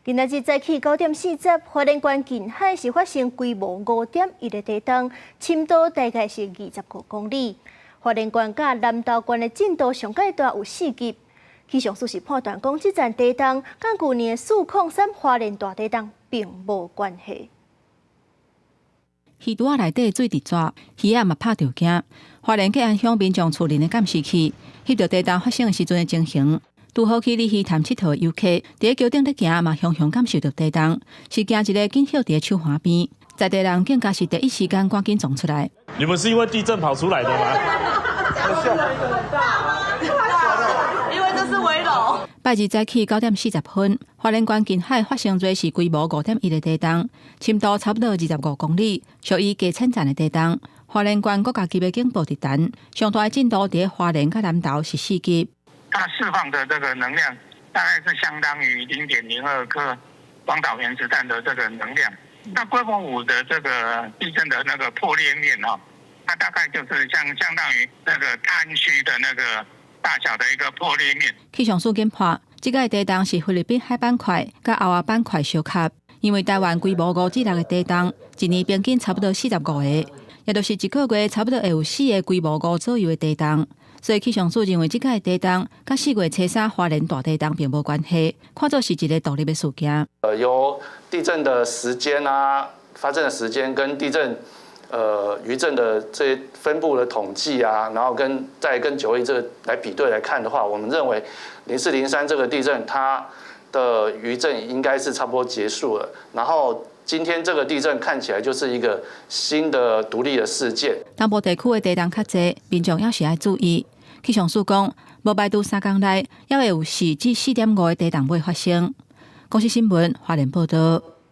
今仔日早起9點40，花蓮縣近海是發生規模5.1的地動，深度大概是25公里。花蓮縣佮南投縣的震度上蓋大有4級。氣象署是判斷講，這陣地動佮舊年403花蓮大地動並無關係。魚櫥仔內底水直逝，魚仔嘛拍著驚。花蓮吉安鄉民眾厝內的監視器，翕著地動發生的時陣的情形。拄好去鯉魚潭𨑨迌的遊客，佇咧橋頂咧行嘛，雄雄感受著地動，是驚一个緊歇佇咧樹橫邊，在地人更加是第一時間趕緊衝出來。你們是因為地震跑出來的嗎？因為這是危樓。拜二早起9點40分，花蓮縣近海發生芮氏規模5.1的地動，深度差不多25公里，屬於低淺層的地動。花蓮縣國家級的警報佇彈，上大的震度佇花蓮佮南投是4級。它釋放的這個能量大概是相當於0.02顆廣島原子彈的這個能量。那規模五的這個地震的那個破裂面哦，它大概就是相當於那個灘區的那個大小的一個破裂面。氣象署研判，這個地動是菲律賓海板塊佮歐亞板塊相合，因為台灣規模5至6個地動，一年平均差不多45個，也就是一個月差不多會有四個規模五左右的地動。所以氣象署認為，這個地動佮4月初三花蓮大地動並無關係，看作是一個獨立的事件。由地震的時間啊，發生的時間跟地震餘震的這些分布的統計啊，然後跟再跟9·11這個來比對來看的話，我們認為0403這個地震它的餘震應該是差不多結束了。然後今天這個地震看起來就是一個新的獨立的事件。東部地區的地動較濟，民眾猶是愛注意。氣象署講，無排除3工內猶會有4至4.5的地動會發生。公視新聞花蓮報導。